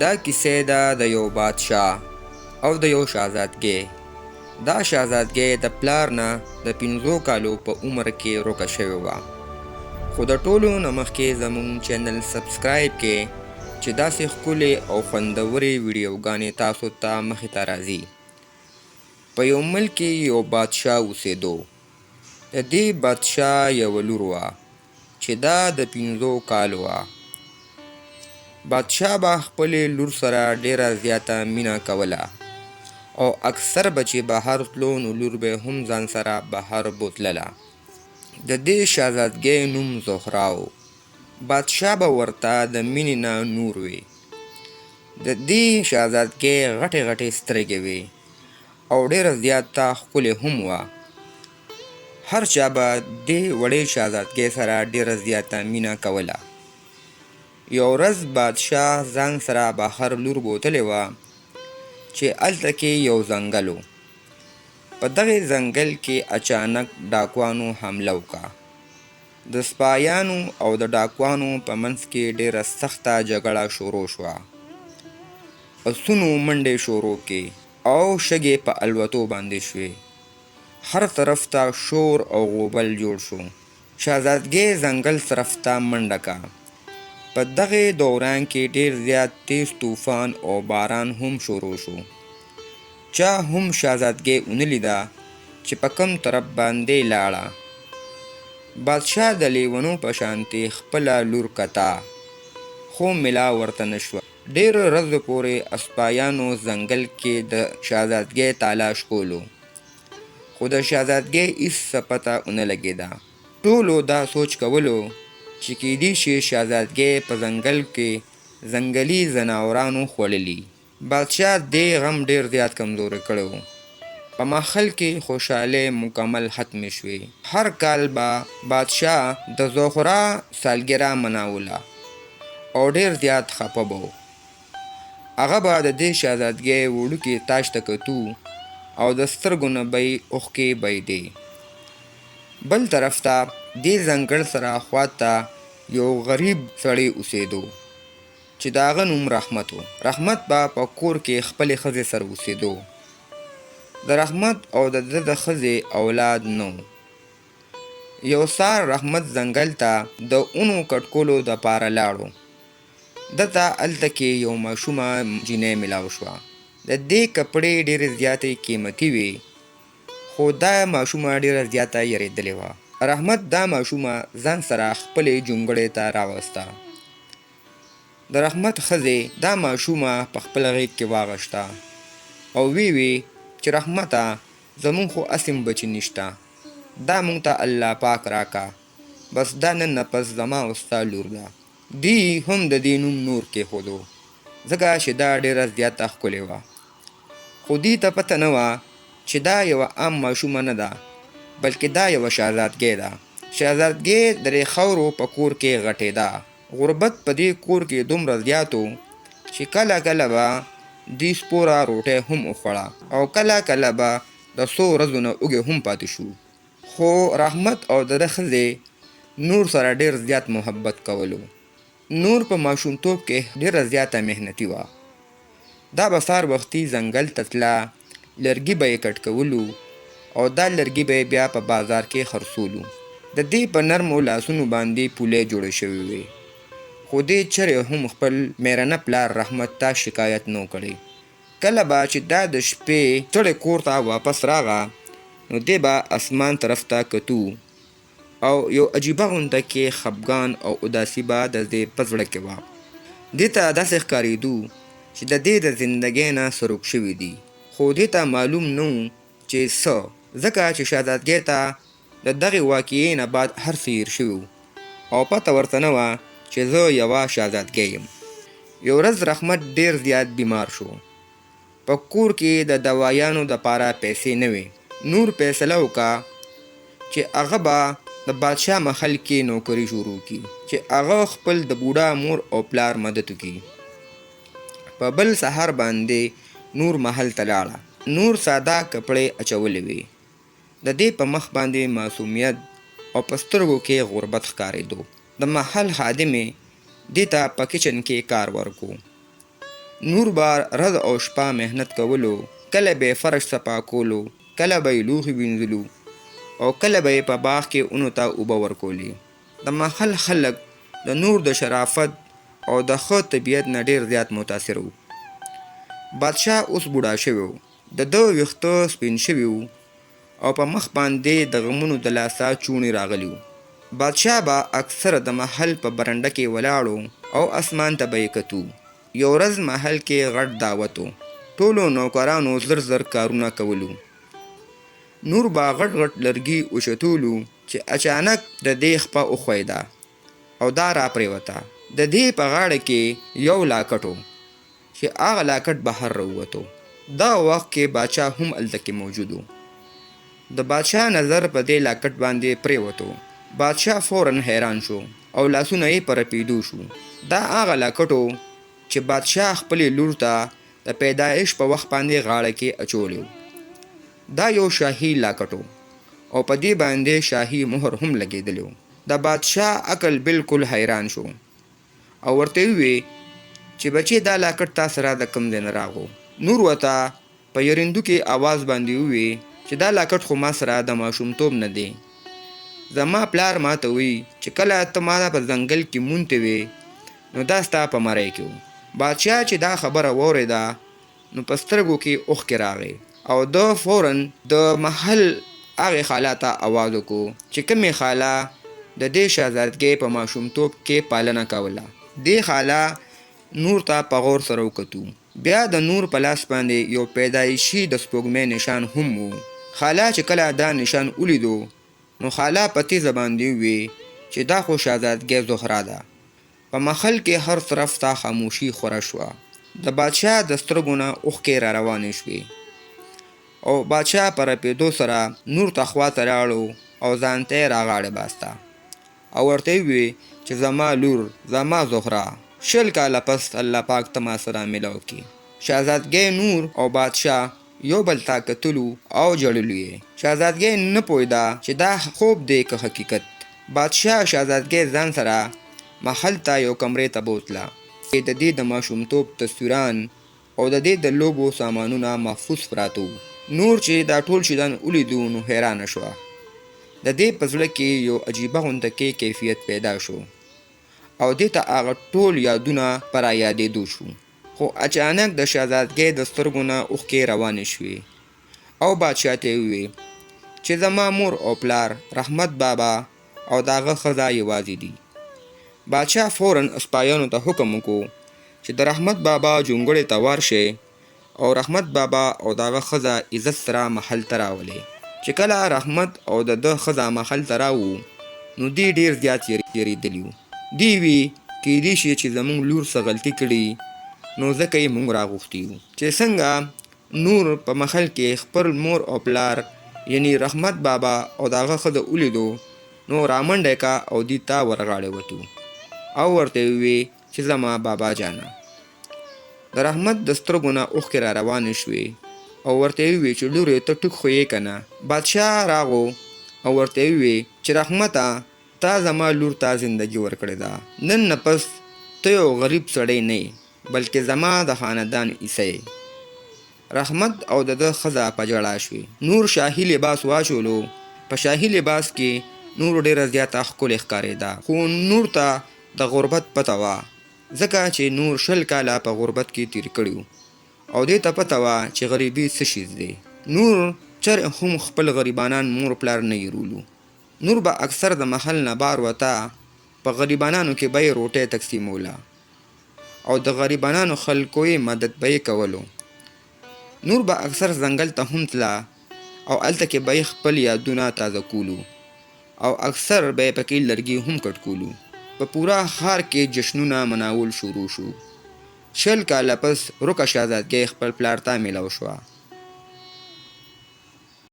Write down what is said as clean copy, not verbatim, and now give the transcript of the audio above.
دا کیسه ده د یو بادشاه او د یو شهزادګۍ. دا شهزادګۍ د پلار نه د 5 کالو په عمر کې روکه شوې وه. خو د ټولو نه مخکې زمونږ چینل سبسکرایب کړئ چې داسې ښکلې او خوندورې ویډیوګانې تاسو ته مخې ته راځي. په یو ملک کې یو بادشاه اوسېدو. د دې بادشاه یوه لور وه چې دا د 5 کالو وه. بادشاه به خپلې لور سره ډېره زیاته مینه کوله او اکثر به چې بهر تلو نو لور به هم ځان سره بهر بوتلله. د دې شهزادګۍ نوم زهرا و. بادشاه به ورته د مینې نه نور وي. د دې شهزادګۍ غټې غټې سترګې وې او ډېره زیاته ښکلې هم وه. هر چا به دې وړې شهزادګۍ سره ډېره زیاته مینه کوله. یو ورځ بادشاه ځان سره بهر لور بوتلې وه چې هلته کې یو ځنګل و. په دغې ځنګل کې اچانک ډاکوانو حمله وکړه. د سپایانو او د ډاکوانو په منځ کې ډېره سخته جګړه شروع شوه. اسونو منډې شروع کړې او شګې په الوتو باندې شوې. هر طرف ته شور او غوبل جوړ شو. شهزادګۍ ځنګل طرف ته منډه کا. په دغې دوران کې ډېر زیات تیز طوفان او باران هم شروع شو. چا هم شهزادګۍ ونه لیده چې په کوم طرف باندې لاړه. بادشاه د لیونو په شانتې خپله لور کته، خو ملا ورته نه شوه. ډېرو ورځو پورې اسپایانو ځنګل کې د شهزادګۍ تالاش کولو، خو د شهزادګۍ هیڅ څه پته ونه لګېده. ټولو دا سوچ کولو چې کیدی شي شهزادګۍ په ځنګل کې ځنګلي ځناورانو خوړلي. بادشاه دې غم ډېر زیات کمزوری کړی و. په محل کې خوشحالۍ مکمل ختمې شوې. هر کال به بادشاه د زهرا سالګره مناوله او ډېر زیات خپه به و. هغه به د دې شهزادګۍ وړوکي تاج ته کتو او د سترګو نه به یې اوښکې بهیدې. بل طرف ته دې ځنګل سره خواته یو غریب سړی اوسېدو چې د هغه نوم رحمت و. رحمت به په کور کې خپلې ښځې سره اوسېدو. د رحمت او د ده د ښځې اولاد نه و. یو سهار رحمت ځنګل ته د اونو کټکولو دپاره لاړو. ده ته هلته کې یو ماشومه جینۍ ملاو شوه. د دې کپړې ډېرې زیاتې قیمتي وې، خو دا ماشومه ډېره زیاته یرېدلې وه. رحمت دا ماشومه ځان سره خپلې جونګړې ته راوسته. د رحمت ښځې دا ماشومه په خپله غېږ کې واغشته او ویې وې چې رحمته زمونږ خو هسې هم بچي نشته، دا مونږ ته الله پاک راکه، بس دا نن نه پس زما او ستا لور ده. دوی هم د دې نوم نور کېښودو ځکه چې دا ډېره زیاته ښکلې وه. خو دوی ته پته نه وه چې دا یوه عام ماشومه نه ده، بلکې دا یوه شهزادګۍ ده. شهزادګۍ د رېښورو په کور کې غټېده. غربت په دې کور کې دومره زیات و چې کله کله به دوی سپوره روټۍ هم وخوړه او کله کله به د څو ورځو نه اوږې هم پاتې شو. خو رحمت او د ده ښځې نور سره ډېر زیات محبت کولو. نور په ماشومتوب کې ډېره زیاته محنتي وه. دا به سهار وختي ځنګل ته تله، لرګي به یې کټ کولو او دا لرګي به یې بیا په بازار کې خرڅولو. د دې په نرمو لاسونو باندې پولۍ جوړې شوې وې، خو دې چرې هم خپل مېرنه پلار رحمت ته شکایت نه و کړی. کله به چې دا د شپې ستړی کور ته واپس راغه نو دې به اسمان طرف ته کتو او یو عجیبه غونته کې خپګان او اداسي به د دې په زړه کې وه. دې ته داسې ښکارېدو چې د دې د زندګۍ نه څه شوي دي، خو دې ته معلوم نه وو چې څه، ځکه چې شهزادګۍ ته د دغې واقعې نه بعد هر څه هېر شوي وو او پته ورته نه وه چې زه یوه شهزادګۍ یم. یو ورځ رحمت ډېر زیات بیمار شو. په کور کې د دوایانو دپاره پیسې نه وې. نور فیصله وکړه چې هغه به د بادشاه محل کې نوکري شروع کړي چې هغه خپل د بوډا مور او پلار مدد وکړي. په بل سهار باندې نور محل ته لاړه. نور ساده کپړې اچولې وې. د دې په مخ باندې معصومیت او په سترګو کې غربت ښکارېدو. د محل خادمې دې ته په کچن کې کار ورکو. نور به رځ او شپه محنت کولو، کله به یې فرش صفا کولو، کله به یې لوښي وینځلو او کله به یې په باغ کې ونو ته اوبه ورکولې. د محل خلک د نور د شرافت او د ښه طبیعت نه ډېر زیات متاثر وو. بادشاه اوس بوډا شوی و، د ده ویښته سپین شوي وو او په مخ باندې د غمونو د لاسه چوڼي راغلي وو. بادشاه به اکثر د محل په برنډه کې ولاړ و او اسمان ته به یې کتو. یو ورځ محل کې غټ دعوت و. ټولو نوکرانو زر زر کارونه کولو. نور به غټ غټ لرګي اوچتولو چې اچانک د دې خپه وښویده او دا راپرېوته. د دې په غاړه کې یو لاکټ و. چې هغه لاکټ بهر راووتو. دغه وخت کې باچا هم هلته کې موجود و. د بادشاه نظر په دې لاکټ باندې پرېوتو. بادشاه فوراً حیران شو او لاسونه یې په رپېدو شو. دا هغه لاکټ و چې بادشاه خپلې لور ته د پیدایش په وخت باندې غاړه کې اچولی و. دا یو شاهي لاکټ و او په دې باندې شاهي مهر هم لګېدلی و. د بادشاه عقل بالکل حیران شو. او ورته یې ووې چې بچې دا لاکټ تا سره د کوم ځای نه راغو؟ نور ورته په یریندوکې اواز باندې ووې چې دا لاکټ خو ما سره د ماشومتوب نه دی، زما پلار ماته وی چې کله ته ما په ځنګل کې مونتې وې نو دا ستا په مرۍ کې و. بادشاه چې دا خبره واورېده نو په سترګو کې اوښکې راغې او ده فوراً د محل هغې خاله ته اواز وکړو چې کومې خاله د دې شهزادګۍ په ماشومتوب کې پالنه کوله. دې خاله نور ته په غور سره وکتو. بیا د نور په لاس باندې یو پیدایشي د سپوږمۍ نشان هم و. خاله چې کله دا نشان ولیدو نو خاله په تیزه باندې ووې چې دا خو شهزادګۍ زهره ده. په محل کې هر طرف ته خاموشي خوره شوه. د بادشاه د سترګو نه اوښکې راروانې شوې او بادشاه په رپېدو سره نور ته خوا ته لاړو او ځان ته یې راغاړې باسته او ورته یې ووې چې زما لور، زما زهره، 20 کاله پس الله پاک ته ما سره ملاو کړې. شهزادګۍ نور او بادشاه یو بل ته کتلو او ژړلو یې. شهزادګۍ نه پوهېده چې دا خوب دی که حقیقت. بادشاه شهزادګۍ ځان سره محل ته یو کمرې ته بوتله. کې د دې د ماشومتوب تصویران او د دې د لوبو سامانونه محفوظ پراته وو. نور چې دا ټول شیدان ولیدو نو حیرانه شوه. د دې په زړه کې یو عجیبه غوندکې کیفیت پیدا شو او دې ته هغه ټول یادونه په رایادېدو شو. خو اچانک د شهزادګۍ د سترګو نه اوښکې روانې شوې او بادشاه ته یې ووې چې زما مور او پلار رحمت بابا او د هغه ښځه یوازې دي. بادشاه فوراً سپایانو ته حکم وکړو چې د رحمت بابا جونګړې ته ورشئ او رحمت بابا او د هغه ښځه عزت سره محل ته راولئ. چې کله رحمت او د ده ښځه محل ته راوو نو دوی ډېر زیات یریدلي وو. دوی وي کیدی شي چې زموږ لور څه غلطي کړي نو ځکه یې موږ راغوښتي یو. چې څنګه نور په محل کې خپل مور او پلار یعنی رحمت بابا او د هغه ښځه ولیدو نو رامنډه یې کا او دوی ته ورغاړې وتو او ورته یې ووې چې زما بابا جانه. د رحمت د سترګو نه اوښکې را روانې شوې او ورته یې ووې چې لورې ته ټیک خو یې کنه؟ بادشاه راغو او ورته یې ووې چې رحمته تا زما لور ته زندګي ورکړې ده، نن نه پس ته یو غریب سړی نه یې بلکې زما د خاندان حصه یې. رحمت او د ده ښځه په ژړا شوې. نور شاهي لباس واچولو، په شاهي لباس کې نور ډېره زیاته ښکلې ښکارېده، خو نور ته د غربت پته وه، ځکه چې نور 20 کاله په غربت کې تېر کړي وو او دې ته پته وه چې غریبي څه شیز دی. نور چرې هم خپل غریبانان مور پلار نه هېرولو. نور به اکثر د محل نه بار وته، په غریبانانو کې به یې روټۍ تقسیموله او د غریبانانو خلکو یې مدد به یې کولو. نور به اکثر ځنګل ته هم تله او هلته کې به یې خپل یادونه تازه کولو او اکثر به یې پکې لرګي هم کټ کولو. په پوره ښار کې جشنونه مناول شروع شو. 20 کاله پس ورکه شهزادګۍ خپل پلار ته ملاو شوه.